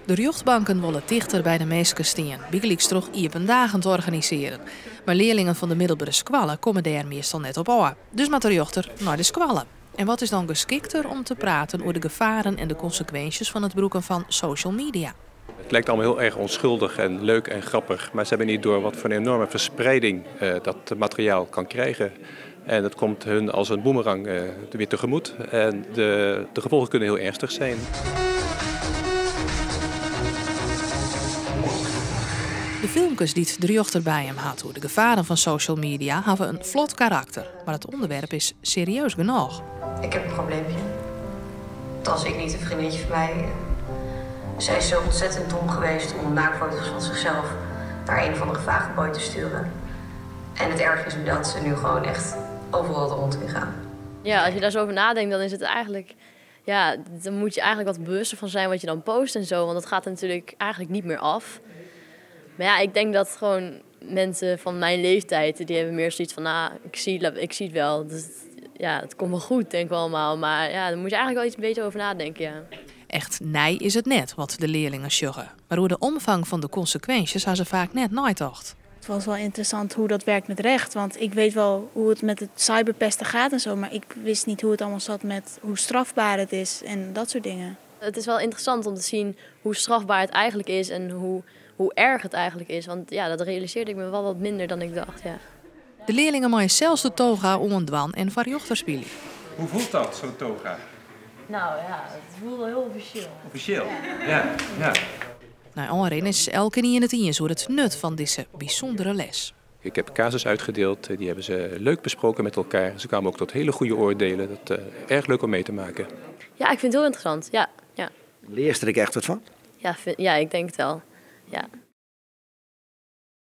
De rjochtbanken wolle tichter by de minsken stean, bygelyks troch iepen dagen te organisearjen. Mar learlingen fan de middelbere skoalle komme dêr meastal net op ôf. Dus moat de rjochter nei de skoalle. En wat is dan geskikter om te praten oer de gefaren en de konsekwinsjes fan it brûken fan social media? Het lijkt allemaal heel erg onschuldig en leuk en grappig, maar ze hebben niet door wat voor een enorme verspreiding dat materiaal kan krijgen. En dat komt hun als een boemerang weer tegemoet. En de gevolgen kunnen heel ernstig zijn. De filmkes dy't de rjochter by him hat oer de gefaren fan social media hawwe in flot karakter, mar it ûnderwerp is serieus genôch. Ik heb een probleempje. Als ik niet een vriendinnetje van mij. Zij is zo ontzettend dom geweest om naaktfoto's van zichzelf naar een of andere vage boy te sturen. En het erg is dat ze nu gewoon echt overal rond in gaan. Ja, als je daar zo over nadenkt, dan is het eigenlijk... Ja, dan moet je eigenlijk wat bewuster van zijn wat je dan post. Want dat gaat er natuurlijk eigenlijk niet meer af. Maar ik denk dat gewoon mensen van mijn leeftijd, die hebben meer zoiets van, nou, ik zie het wel. Dus het komt wel goed, denk ik wel allemaal. Maar daar moet je eigenlijk wel iets beter over nadenken, ja. Echt nij is het net wat de leerlingen sjogge. Maar hoe de omvang van de konsekwinsjes ha se faak net neitocht. Het was wel interessant hoe dat werkt met recht. Want ik weet wel hoe het met het cyberpesten gaat, maar ik wist niet hoe het allemaal zat met hoe strafbaar het is en dat soort dingen. Het is wel interessant om te zien hoe strafbaar het eigenlijk is en hoe erg het eigenlijk is. Want dat realiseerde ik me wel wat minder dan ik dacht. Ja. De leerlingen maaien sels de toga om een dwan en foar rjochter spylje. Hoe voelt dat, zo'n toga? Het voelt wel heel officieel. Officieel? Ja, ja. Nei ôfrin is elkenien it iens oer it nut fan dizze bysûndere les. Ik heb casus uitgedeeld, die hebben ze leuk besproken met elkaar. Ze kwamen ook tot hele goede oordelen. Dat erg leuk om mee te maken. Ja, ik vind het heel interessant. Ja, ja. Leerst er echt wat van? Ja, ik denk het wel. Ja.